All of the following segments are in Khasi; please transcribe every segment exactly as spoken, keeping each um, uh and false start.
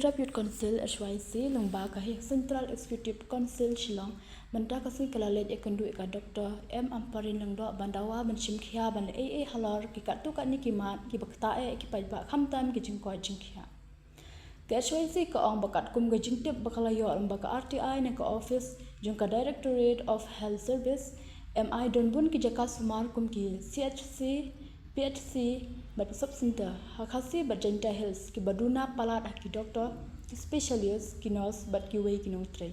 Punjab Youth Council, H Y C, lyngba ka Central Executive Council Shillong, mynta ka sngi ka la leit ïakynduh ïa ka Doctor M Ampareen Lyngdoh ban dawa ban shim khia ban leh ei ei halor ki katto katne ki mat kiba ktah eh ki paidbah khamtam ki jingkoit jingkhiah. Ka H Y C ka ong ba katkum ka jingtip ba ka la ïoh lyngba ka R T I na ka office jong ka Directorate of Health Service, M I don bun ki jaka sumar kum ki C H C, P H C bad sub center ha Khasi bad Jaintia Hills kiba duna palat ha ki doctor, ki specialist, ki nurse bad kiwei ki nongtrei.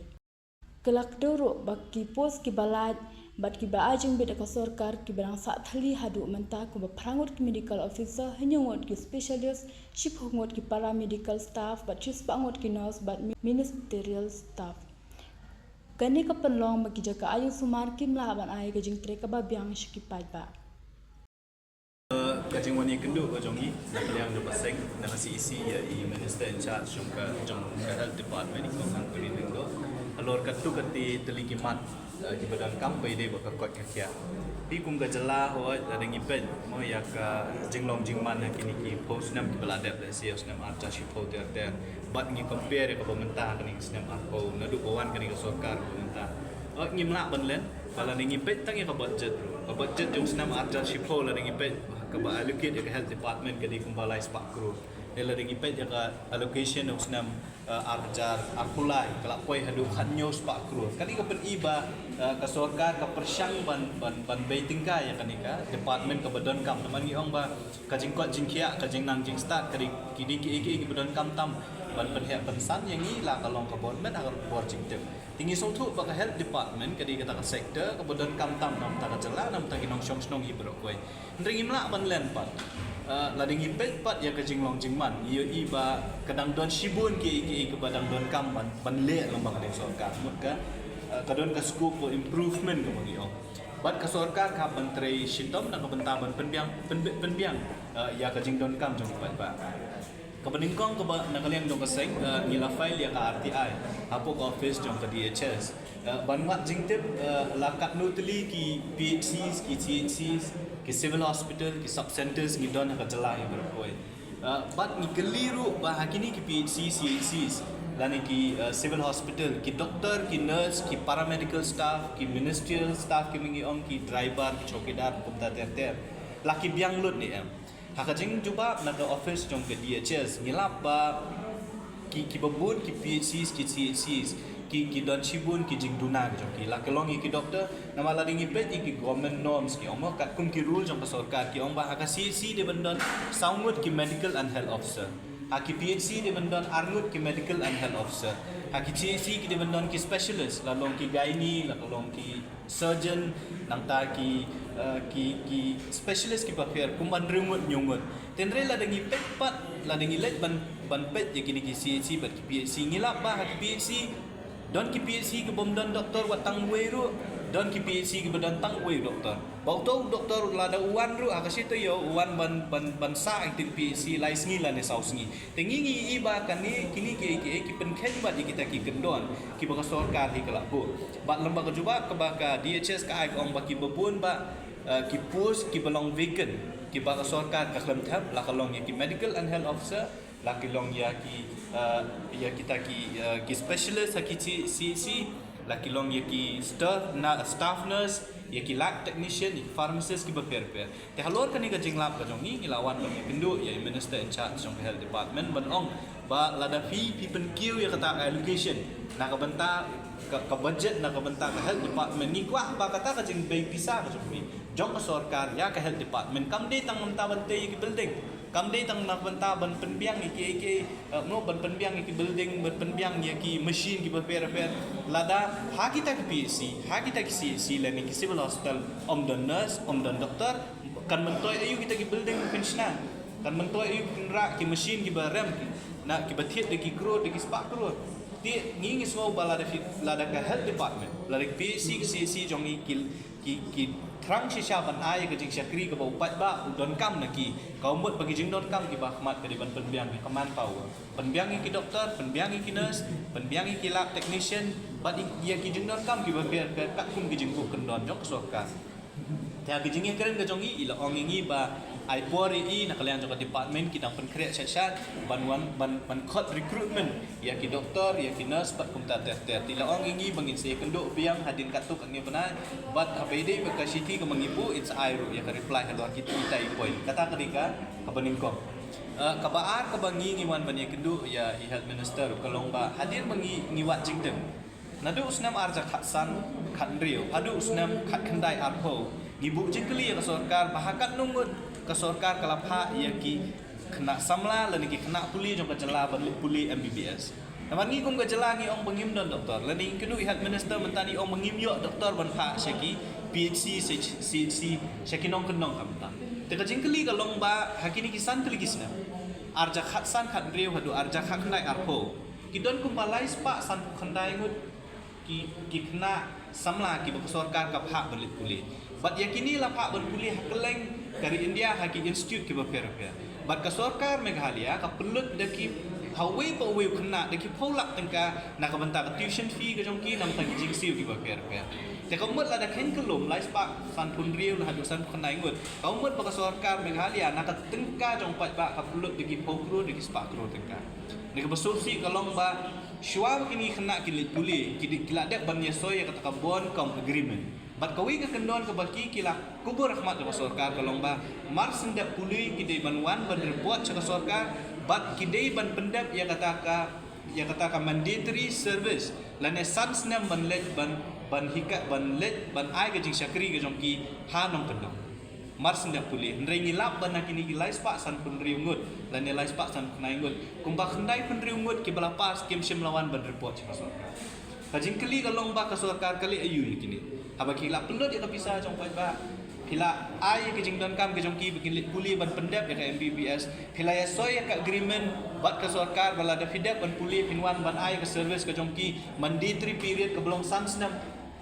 Ka la kdew ruh ba ki post kiba lait bad kiba ai jingbit da ka sorkar kiba dang sah thylli haduh mynta kumba phra ngut ki medical officer, hynñiew ngut ki specialist, shiphew ngut ki paramedical staff bad shispah ngut ki nurse bad mi-, ministerial staff. Kane ka pynlong ba ki jaka ai jingsumar kim lah ban ai ka jingtrei kaba biang sha ki paidbah. Ka jingwan ïakynduh ka jong i na ka liang jong ka seng na ka C E C ïa i Minister in charge jong ka jong ka Health Department, i Kong Ampareen Lyngdoh, halor katto katne tylli ki mat kiba donkam ba ïadei bad ka koit ka khiah. Phi kum ka jylla, hooid, lada ngi peit mo ïa ka jinglong jingman ha kine ki phew snem kiba la dep, lehse ïa u snem arhajar shiphew ter ter, bad ngi compare ïa kaba mynta ha kane ka snem arphew naduh ba wan kane ka sorkar ba mynta, ngim lah ban len. Ba lada ngi peit tang ïa ka budget ruh, ka budget jong u snem arhajar shiphew lada ngi peit kaba allocate ïa ka Health Department ka dei kumba lai spah klur. Te lada ngi peit ïa ka allocation jong u snem arhajar arphew lai ka la poi haduh khathynñiew spah klur. Kane ka pyni ba ka sorkar ka pyrshang ban ban ban bei tyngka ïa kane ka department kaba donkam. Namar ngi ong ba ka jingkoit jingkhiah, ka jingnang jingstad, ka dei ki dei kiei kiei kiba donkam tam ban pynheh pynsan ïa ngi la ka long ka bor met ha ka bor jingtip. Te ngi sngewthuh ba ka Health Department ka dei kata ka sector kaba donkam tam na ka bynta ka jylla, na ka bynta ki nongshong shnong hi baroh kawei. Hynrei ngim lah ban len pat. Lada ngi peit pat ïa ka jinglong jingman, ngi ïohi ba ka dang don shibun kiei kiei kiba dang donkam ban ban leh lyngba ka sorkar. Mut ka ka don ka scope for improvement kaba ngi ong. Bad ka sorkar ka hap ban trei shitom na ka bynta ban pynbiang pynbiang ïa ka jingdonkam jong ki paidbah. Kaba nyngkong kaba na ka liang jong ka seng, ngi la file ïa ka R T I hapoh ka office jong ka D H S ban wad jingtip la katno tylli ki P H Cs, ki C H Cs, ki civil hospital, ki sub centres ngi don ha ka jylla hi baroh kawei. Bad ngi kylli ruh ba ha kine ki P H C, C H Cs lane ki civil hospital, ki doctor, ki nurse, ki paramedical staff, ki ministerial staff kiba ngi ong, ki driver, ki chowkidar, kumta ter ter, la ki biang lut ne em? Ha ka jingjubab na ka office jong ka D H S ngi lap ba ki kiba bun ki P H Cs, ki C H Cs ki ki don shibun ki jingduna ki jong ki, la ki long ïa ki doctor. Namar lada ngi peit ïa ki government norms ki ong mo, katkum ki rule jong ka sorkar ki ong ba ha ka C H C dei ban don saw ngut ki medical and health officer, ha ki P H C dei ban don ar ngut ki medical and health officer, ha ki C H C ki dei ban don ki specialist, la long ki gynae, la ka long ki surgeon, nangta ki ki ki specialist kiba pher kumban hynriew ngut hynñiew ngut. Te hynrei lada ngi peit pat, lada ngi leit ban ban peit ïa kine ki C H C bad ki P H C ngi lap ba ha ki P H C don ki P H C ki bym don doctor wat tang uwei ruh, don ki P H C kiba don tang uwei u doctor. Ba uto u doctor lada u wan ruh ha ka shi taïew u wan ban ban ban sah ïa ki P H C lai sngi lane saw sngi. Te ngi ngi ïohi ba kane kine kiei kiei ki pynkheiñ bad ïa kita ki kyndon kiba ka sorkar hi ka la buh. Bad lyngba ka jubab kaba ka D H S ka ai ka ong ba kiba bun ba ki post kiba long vacant kiba ka sorkar ka khlem thep la ka long ïa ki medical and health officer, la ki long ïa ki ïa kita ki ki specialist ha ki C H C, la ki long ïa ki staff nurse, ïa ki lab technician, ïa ki pharmacist kiba pher pher. Te halor kane ka jinglap ka jong ngi ngi la wan ban ïakynduh ïa i Minister in charge jong ka Health Department ban ong ba lada phi phi pynkiew ïa kata ka allocation na ka bynta ka budget na ka bynta ka Health Department, ngi kwah ba kata ka jingbei pisa ka jong phi jong ka sorkar ïa ka Health Department kam dei tang na ka bynta ban tei ïa ki building, kam dei tang na ka bynta ban pynbiang ïa ki ïa ki mo ban pynbiang ïa ki building, ban pynbiang ïa ki machine kiba pher pher. Lada ha kita ki P H C, ha kita ki C H C lane ki civil hospital ym don nurse, ym don doctor, kan myntoi aïu kita ki building ban pynshna? Kan myntoi aïu ban rah ki machine kiba rem, na kiba thied da ki klur, da ki spah klur? Te ngi ngi sngew ba lada phi, lada ka Health Department, lada ki P H C, ki C H C jong ngi ki ki ki thrang shisha ban ai ka jingshakri kaba u paidbah u donkam na ki, ka mut ba ki jingdonkam kiba khmat ka dei ban pynbiang ïa ka manpower, pynbiang ïa ki doctor, pynbiang ïa ki nurse, pynbiang ïa ki lab technician bad ïa ki jingdonkam kiba pher pher katkum ki jingkup kyndon jong ka sorkar. Te ha ka jingïakren ka jong ngi i la ong ïa ngi ba Ai por ïa i na ka liang jong ka department ki dang pynkhreh shat shat ban wan ban ban khot recruitment ïa ki doktor, ïa ki nurse bad kumta ter ter. Te la ong ïa ngi ba ngin sa ïakynduh biang hadien katto katne bnai bad haba ïadei bad ka shithi kaba ngi buh in sa ai ruh ïa ka reply halor kita i point. Kata ka dei ka kaba nyngkong. Eh, kaba ar kaba ngi ngi wan ban ïakynduh ïa i health minister ka long ba hadien ba ngi ngi wad jingtip naduh u snem ar hajar khatsan khathynriew haduh u snem khatkhyndai arphew, ngi buh jingkylli ïa ka sorkar ba ha katno ngut ka sorkar ka la phah ïa ki khynnah samla lane ki khynnah pule jong ka jylla ban leit pule M B B S. Namar ngi kum ka jylla ngi ong ba ngim don doktor, lane ngi kynduh i health minister mynta ngi ong ba ngim ïoh doktor ban phah sha ki P H C, sha ki C H C, sha ki nongkyndong ka mynta. Te ka jingkylli ka long ba ha kine ki san tylli ki snem, ar hajar khatsan khathynriew haduh ar hajar khatkhyndai arphew, ki don kumba lai spah sanphew khyndai ngut ki, ki khynnah samla kiba ka sorkar ka phah ban leit pule. Bad ïa kine la phah ban pule ha kylleng ka ri India ha ki institute kiba pher pher. Bad ka sorkar Meghalaya ka pynlut da ki ha uwei pa uwei u khynnah da ki phew lak tyngka na ka bynta ka tuition fee ka jong ki, na ka bynta ki jingsiew kiba pher pher. Te ka mut lada kheiñ kyllum lai spah sanphew hynriew haduh sanphew khyndai ngut, ka mut ba ka sorkar Meghalaya na ka tyngka jong paidbah ka pynlut da ki phew klur da ki spah klur tyngka. Te kaba sngewsih ka long ba shuwa ba kine ki khynnah ki leit pule, ki dei, ki la dep ban ïasoi ïa kata ka bond cum agreement. Bad kawei ka kyndon kaba ki, ki la kubur ha khmat jong ka sorkar ka long ba mar syn dep pule ki dei ban wan ban report sha ka sorkar bad ki dei ban pyndep ïa kata ka, ïa kata ka mandatory service lane san snem ban leit ban, ban hikai, ban leit ban ai ka jingshakri ka jong ki ha nongkyndong. Mar syn dep pule, hynrei ngi lap ba na kine ki lai spah sanphew hynriew ngut lane lai spah sanphew khyndai ngut, kumba khyndai phew hynriew ngut kiba la pass kim shym la wan ban report sha ka sorkar. Ka jingkylli ka long ba ka sorkar ka leh aïu ïa kine? Haba ki la pynlut ïa ka pisa jong paidbah, ki la ai ïa ka jingdonkam ka jong ki ba kin leit pule ban pyndep ïa ka M B B S, phi la ïasoi ïa ka agreement bad ka sorkar ba lada phi dep ban pule phin wan ban ai ïa ka service ka jong ki mandatory period kaba long san snem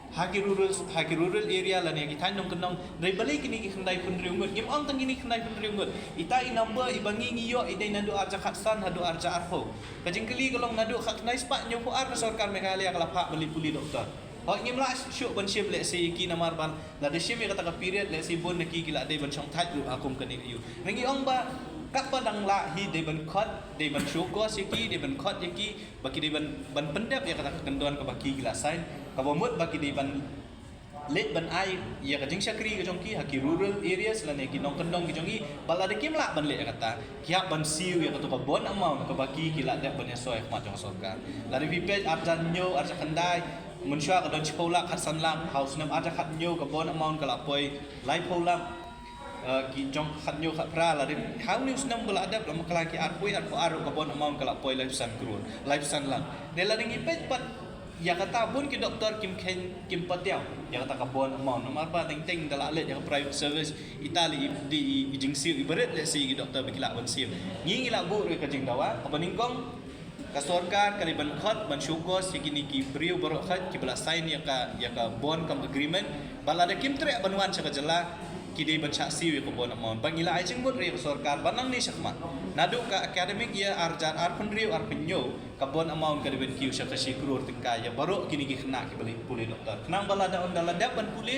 ha ki rural, ha ki rural area lane ha ki thaiñ nongkyndong. Hynrei balei kine ki khyndai phew hynriew ngut? Ngim ong tang kine ki khyndai phew hynriew ngut. Ita i number iba ngi ngi ïoh i dei naduh ar hajar khatsan haduh ar hajar arphew. Ka jingkylli ka long naduh khatkhyndai spah hynñiewphew ar ka sorkar Meghalaya ka la phah ban leit pule doktor. Hooid, ngim lah shuh ban shim lehse ïa ki namar ba lada shim ïa kata ka period lehse bun na ki ki la dei ban shongthait ruh ha kum kane ka aïu. Ngi ong ba katba dang lah hi dei ban khot, dei ban show cause ïa ki, dei ban khot ïa ki, ba ki dei ban, ban pyndep ïa kata ka kyndon kaba ki, ki la sign, kaba mut ba ki dei ban leit ban ai ïa ka jingshakri ka jong ki ha ki rural areas lane ki nongkyndong ki jong ki. Bad lada kim lah ban leh ïa kata, ki hap ban siew ïa kato ka bond amount kaba ki, ki la dep ban ïasoi ha khmat jong ka sorkar. Lada phi peit ar hajar hynñiew, ar hajar khyndai, mynshuwa ka don shiphew lak, khatsan lak, ha u snem ar hajar khathynñiew ka bond amount ka la poi laiphew lak. Eh, ki jong khathynñiew khatphra, lada ha une u snem ba la dep, la ma ka la ki arphew, arphew ar ka bond amount ka la poi laiphew san klur, laiphew san lak. Te lada ngi peit pat ïa kata, bun ki doktor kim kheiñ, kim patiaw ïa kata ka bond amount namar ba teng teng da la leit ïa ka private service, ita lei i, i, i jingsiew iba rit lehse ki doktor ba ki lah ban siew. Ngi ngi la buh ruh ka jingdawa, kaba nyngkong ka sorkar ka dei ban khot, ban show cause ïa kine ki briew baroh khoit kiba la sign ïa ka, ïa ka bond cum agreement. Bad lada kim treh ban wan sha ka jylla, ki dei ban shah siew ïa ka bond amount. Bad ngi la ai jingmut ruh ïa ka sorkar ba nangne shakhmat, naduh ka academic year ar hajar arphew hynriew arphew hynñiew, ka bond amount ka dei ban kiew sha ka shi klur tyngka ïa baroh kine ki khynnah kiba leit pule doktor. Khnang ba lada ynda la dep ban pule,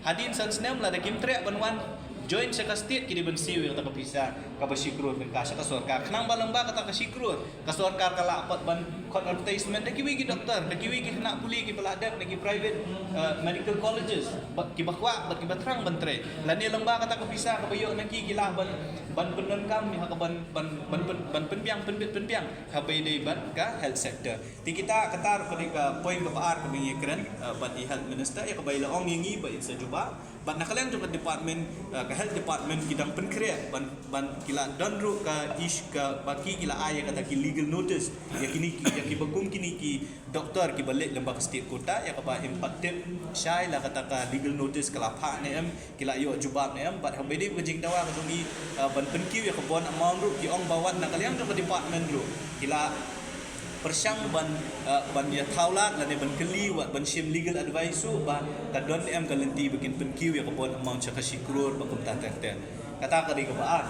hadien san snem lada kim treh ban wan join sha ka state, ki dei ban siew ïa kata ka pisa kaba shi klur tyngka sha ka sorkar. Khnang ba lyngba kata ka shi klur, ka sorkar ka lah pat ban khot advertisement da kiwei ki doktor, da kiwei ki khynnah pule kiba la dep na ki private, eh, medical colleges, ba, kiba kwah bad kiba thrang ban trei. Lane lyngba kata ka pisa kaba ïoh na ki, ki lah ban, ban pyndonkam ïa ka ban, ban, ban, ban, ban pynbiang, pynbit pynbiang ha ba ïadei bad ka health sector. Te kita, kata ruh ka dei ka point kaba ar kaba ngi kren, eh, bad i health minister, ïa kaba i la ong ïa ngi ba in sa jubab. Bad na ka liang jong ka department, eh, ka health department ki dang pynkhreh ban, ban ki la don ruh ka ish ka ba ki, ki la ai ïa kata ki legal notice ïa kine ki, ïa kiba kum kine ki doktor kiba leit lyngba ka state quota, ïa kaba im pat tip shai la kata ka legal notice ka la phah ne em, ki la ïoh jubab ne em. Bad ha ba ïadei ka jingdawa ka jong ngi, eh, ban pynkiew ïa ka bond amount ruh, ki ong ba wat na ka liang jong ka department ruh ki la pyrshang ban, eh, ban ïa thaw lad lane ban kylli wat ban shim legal advice ruh ba ka don ne em ka lynti ba kin pynkiew ïa ka bond amount sha ka shi klur ba kumta ter ter. Kata ka dei kaba ar.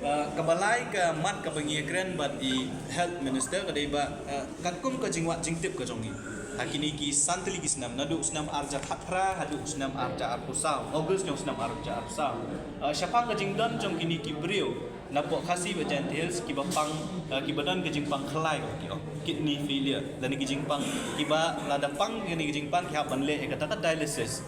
Uh, kaba lai ka mat kaba ngi kren bad i Health Minister ka dei ba, uh, katkum ka jingwad jingtip ka jong ngi, ha kine ki san tylli ki snem, naduh snem arhajar khatphra haduh snem arhajar arphew saw, August jong snem arhajar arphew saw, uh, shaphang ka jingdon jong kine ki briew napoh Khasi bad Jaintia Hills kiba pang, uh, kiba don ka jingpang khlai, ki ong kidney failure, lane ki jingpang, kiba lada pang kine ki jingpang ki hap ban leh ïa kata ka dialysis,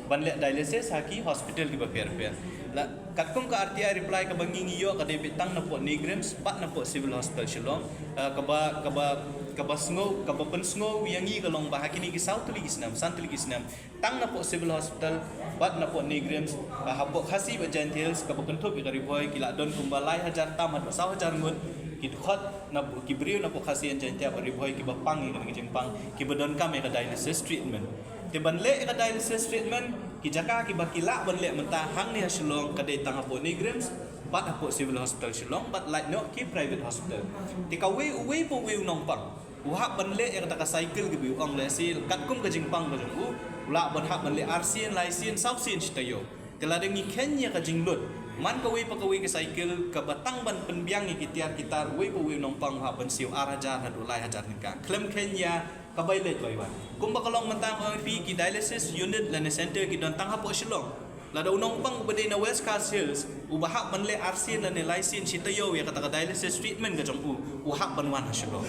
ban leh dialysis ha ki hospital kiba pher pher. La katkum ka R T I reply kaba ngi ngi ïoh ka dei beit tang napoh NEIGRIHMS bad napoh Civil Hospital Shillong, uh, kaba, kaba, kaba sngew, kaba pynsngew ïa ngi ka long ba ha kine ki saw tylli ki snem, san tylli ki snem, tang napoh Civil Hospital bad napoh NEIGRIHMS, uh, hapoh Khasi bad Jaintia Hills kaba kynthup ïa ka Ri Bhoi, ki la don kumba lai hajar tam haduh saw hajar ngut ki dkhot napoh, ki briew napoh Khasi and Jaintia bad Ri Bhoi kiba pang ïa kane ka jingpang, kiba donkam ïa ka dialysis treatment. Te ban leh ïa ka dialysis treatment, ki jaka kiba ki lah ban leh mynta hangne ha Shillong ka dei tang hapoh NEIGRIHMS bad hapoh Civil Hospital Shillong bad lait noh ki private hospital. Te kawei, uwei pa uwei u nongpang u hap ban leh ïa kata ka cycle kaba u ong lehse katkum ka jingpang ka jong u, u lah ban hap ban leh arsien, laisien, sawsien shi taïew. Te lada ngi kheiñ ïa ka jinglut, man kawei pa kawei ka cycle kaba tang ban pynbiang ïa ki tiar ki tar, uwei pa uwei u nongpang u hap ban siew ar hajar haduh lai hajar tyngka khlem kheiñ ïa ka bai leit bai wan. Kumba ka long mynta, ka ong ïa phi, ki dialysis unit lane center ki don tang hapoh Shillong. Lada u nongpang uba dei na West Khasi Hills uba hap ban leh arsien lane laisien shi taïew ïa kata ka dialysis treatment ka jong u, u hap ban wan ha Shillong.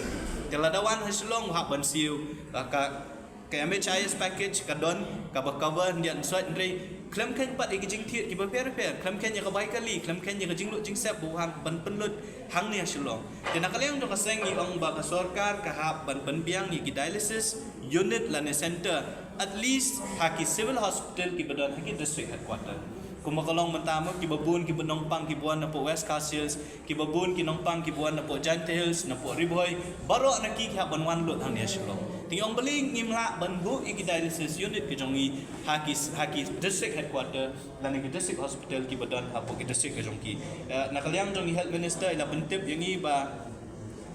Te lada wan ha Shillong u hap ban siew, uh, ka, ka M H I S package ka don, kaba cover hyndia hynsoit, hynrei khlem kheiñ pat ïa ki jingthied kiba pher pher, khlem kheiñ ïa ka bai kali, khlem kheiñ ïa ka jinglut jingsep ba u hap ban pynlut hangne ha Shillong. Te na ka liang jong ka seng ngi ong ba ka sorkar ka hap ban pynbiang ïa ki dialysis unit lane center, at least ha ki civil hospital kiba don ha ki district headquarter. Kumba ka long mynta mo, kiba bun kiba nongpang kiba wan napoh West Khasi Hills, kiba bun ki nongpang kiba wan napoh Jaintia Hills, napoh Ri Bhoi, baroh na ki ki hap ban wan lut hangne ha Shillong. Te ngi ong balei ngim lah ban buh ïa ki dialysis unit ka jong ngi ha ki, ha ki district headquarter lane ki district hospital kiba don hapoh ki district ka jong ki. Eh, na ka liang jong i Health Minister i la pyntip ïa ngi ba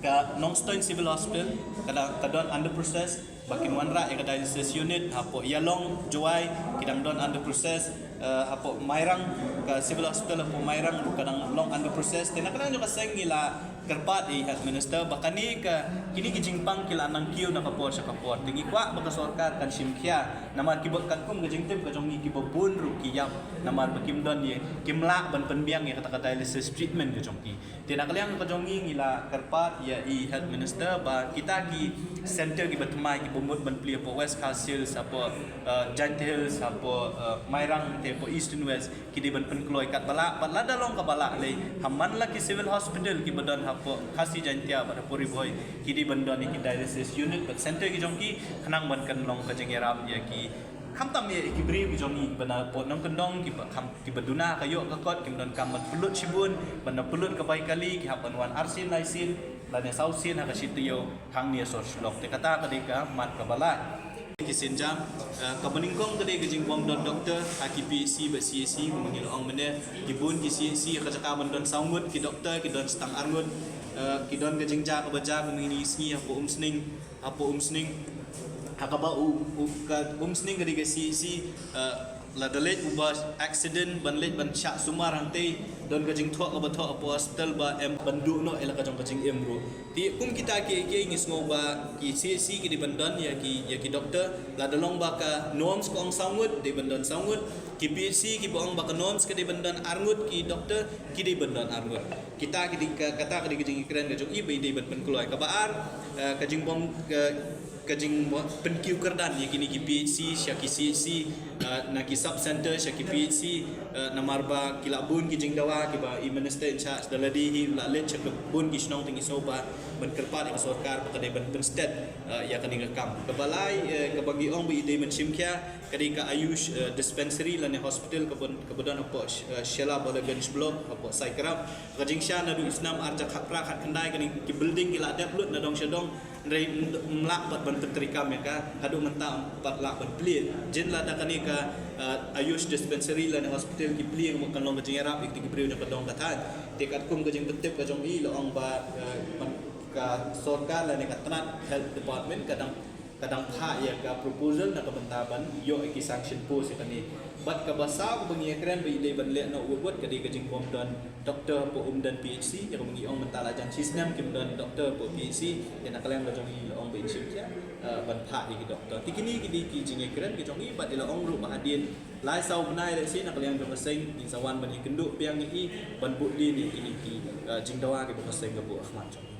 ka Nongstoiñ Civil Hospital ka dang, ka don under process ba kin wanrah ïa ka dialysis unit. Hapoh Ïalong, Jowai, ki dang don under process. Eh, hapoh Mairang, ka Civil Hospital hapoh Mairang ruh ka dang long under process. Te na ka liang jong ka seng ngi la kyrpad ïa i Health Minister ba kane ka, kine ki jingpang ki la nang kiew na ka por sha ka por. Te ngi kwah ba ka sorkar kan shim khia, namar kiba katkum ka jingtip ka jong ngi kiba bun ruh ki ïap namar ba kim don ïa, kim lah ban pynbiang ïa kata ka dialysis treatment ka jong ki. Te na ka liang ka jong ngi ngi la kyrpad ïa i Health Minister ba kita ki center kiba thymmai kiba mut ban plie hapoh West Khasi Hills, hapoh, eh, Jaintia Hills, hapoh, eh, Mairang, te hapoh East and West, ki dei ban pynkloi katba lah, bad lada long kaba lah lei, ha man la ki civil hospital kiba don hapoh Khasi Jaintia bad hapoh Ri Bhoi, ki dei ban don ïa ki dialysis unit bad center ki jong ki, khnang ban kan long ka jingïarap ïa ki, khamtam ïa ki briew ki jong ngi ba napoh nongkyndong, kiba kham, kiba duna ka ïoh ka kot, kim donkam ban pynlut shibun, ban pynlut ka bai kali, ki hap ban wan arsien laisien lane sawsien ha ka shi taïew hangne ha sor Shillong. Te kata ka dei ka mat kaba lai. Ki sienjam, eh, kaba nyngkong ka dei ka jingbym don doktor ha ki P H C bad C H C, kumba ngi la ong mynne, ki bun ki C H C ha ka jaka ban don saw ngut ki doktor, ki don tang ar ngut. Eh, ki don ka jingjia kaba jia kumba ngi sngew hapoh Umsning, hapoh Umsning, ha kaba u, u, ka Umsning ka dei ka C H C, eh, lada leit uba accident ban leit ban shah sumar hangtei, don ka jingthoh kaba thoh hapoh hospital ba em ban duh noh ïa la ka jong ka jingim ruh. Te kum kita kiei kiei ngi sngew ba ki C H C ki dei ban don ïa ki, ïa ki doktor. Lada long ba ka NOMS ka ong saw ngut, dei ban don saw ngut. Ki P H C kiba ong ba ka NOMS ka dei ban don ar ngut ki doktor, ki dei ban don ar ngut. Kita ki dei ka, kata ka dei ka jingkren ka jong i ba i dei ban pynkloi. Kaba ar, eh, ka jingbym, ka, ka jingpynkiew kyrdan ïa kine ki P H C sha ki C H C, eh, na ki sub center sha ki P H C, eh, namar ba ki la bun ki jingdawa kiba i minister in charge da lade hi la leit sha ka bun ki shnong. Te ngi sngew ba ban kyrpad ïa ka sorkar ba ka dei ban pynsted, eh, ïa kane ka kam. Kaba lai, eh, kaba ngi ong ba i dei ban shim khia ka dei ka Ayush, eh, dispensary lane hospital kaba, kaba don hapoh, eh, Shella Balaganj Block hapoh Saikrap. Ka jingshah naduh snem arhajar khatphra khatkhyndai, kane ki building ki la dep lut na dong sha dong. Hynrei ym, ym lah pat ban pyntreikam ïa ka, haduh mynta ym pat lah ban plie. Jin lada kane ka, eh, Ayush dispensary lane hospital ki plie, kan long ka jingïarap ïa ki briew jong ka dong ka thaiñ. Te katkum ka jingpyntip ka jong i la ong ba, eh, man, ka sorkar lane ka tnat health department ka dang Ka dang phah ïa ka proposal na ka bynta ban ïoh ïa ki sanction post ïa kane. Bad kaba saw kaba ngi ïakren ba i dei ban leh noh wut wut ka dei ka jingbym don doctor hapoh Umden P H C, ïa kaba ngi ong mynta la jan shisnem kim don doctor hapoh P H C, ïa na ka liang ka jong i la ong ba in shim khia, eh, ban phah ïa ki doctor. Te kine ki dei ki jingïakren ki jong i bad i la ong ruh ba hadien lai saw bnai lehse na ka liang jong ka seng ngin sa wan ban ïakynduh biang ïa i ban buh dien ïa kine ki, eh, jingdawa kiba ka seng ka buh ha khmat jong i.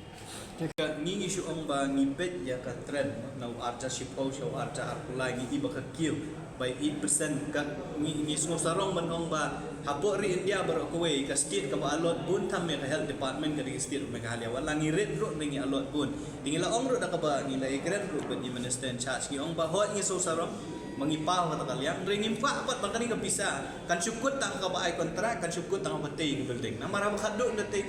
Ka ngi ngi shu ong ba ngi peit ïa ka trend na u arja shiphew sha u arja arphew lai ngi i ba ka kiew by eight percent. Ka ngi ngi sngew sarong ban ong ba hapoh ri India baroh kawei ka state kaba allot bun tham ïa ka health department ka dei ka state of Meghalaya. Wat la ngi rit ruh ngi allot bun. Te ngi la ong ruh da kaba ngi la ïakren ruh bad i minister in charge ngi ong ba hooid ngi sngew sarong ma ngi paw kata ka liang, hynrei ngim kwah pat ba kane ka pisa kan shu kut tang kaba ai contract, kan shu kut tang kaba tei ka building. Namar haba khatduh nda tei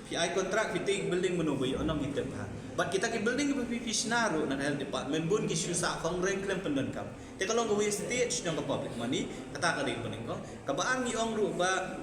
phi ai contract phi tei building mano ba ïoh nong i tip ha. Bad kita ki building ba phi phi shna ruh na ka health department bun ki shu sah khong reng khlem pyndonkam. Te ka long ka wastage jong ka public money, kata ka dei ka pyndonkam. Kaba ar ngi ong ruh ba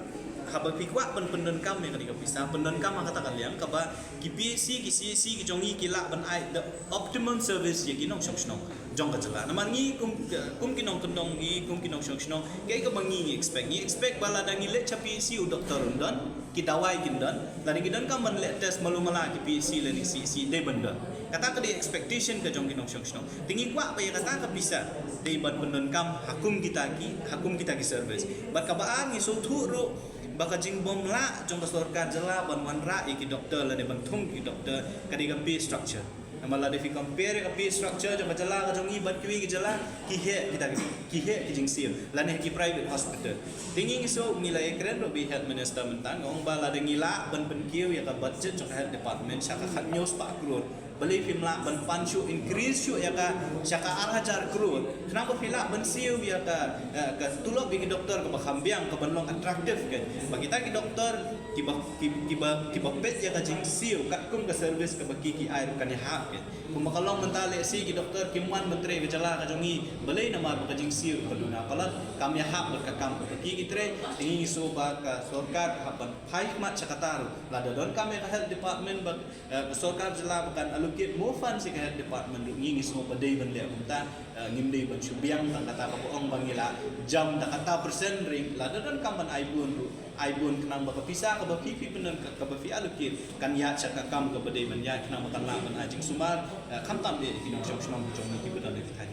haba phi kwah ban pyndonkam ïa kane ka pisa, pyndonkam ha kata ka liang kaba ki P H C ki C H C ki jong ngi ki lah ban ai the optimum service ïa ki nongshong shnong jong ka jylla. Namar ngi kum kum ki nongkyndong ngi kum ki nongshong shnong kaei kaba ngi ngi expect, ngi expect ba lada ngi leit sha P H C u doctor un don, ki dawai kin don, lada ki donkam ban leh test malu mala ki P H C lane C H C dei ban don. Kata ka dei expectation ka jong ki nongshong shnong. Te ngi kwah ba ïa kata ka pisa dei ban pyndonkam ha kum kita ki ha kum kita ki service. Bad kaba ar ngi sngewthuh ruh ba ka jingbym lah jong ka sorkar jylla ban wanrah ïa ki doctor lane ban thung ki doctor ka dei ka pay structure. Namar lada phi compare ka pay structure jong ka jylla ka jong ngi bad kiwei ki jylla, ki heh kita ki heh ki jingsiew lane ki private hospital. Te ngi ngi sngew ngi la ïakren ruh bad i health minister mynta, nga ong ba lada ngi lah ban pynkiew ïa ka budget jong ka health department sha ka khathynñiew spah klur, balei phim lah ban pan shuh, increase shuh ïa ka sha ka ar hajar klur, khnang ba phi lah ban siew ïa ka, eh, ka tulop ïa ki doctor kaba kham biang, kaban long attractive, kan. Ba kita ki doctor kiba ki- kiba kiba peit ïa ka jingsiew katkum ka service kaba ki ki ai ruh kan ïahap, kan. Kumba ka long mynta lehse ki doctor kim wan ban trei ka jylla ka jong ngi, balei? Namar ba ka jingsiew ka duna palat, kam ïahap bad ka kam kaba ki ki trei. Te ngi sngew ba ka sorkar ka hap ban phai khmat sha kata ruh. Lada donkam ïa ka health department ba, eh, ka sorkar jylla ba kan allocate more funds ïa ka health department ruh, ngi ngi sngew ba dei ban leh kumta. Eh, ngim dei ban shu biang tang kata kaba ong ba ngi la jam da kata percent ring. Lada donkam ban ai bun ruh, ai bun, khnang ba ka pisa kaba phi phi pyndon, kaba phi allocate kan ïaid sha ka kam kaba dei ban ïaid, khnang ba kan lah ban ai jingsumar, eh, khamtam ïa ki nongshong shnong jong ngi kiba don ha ki thaiñ.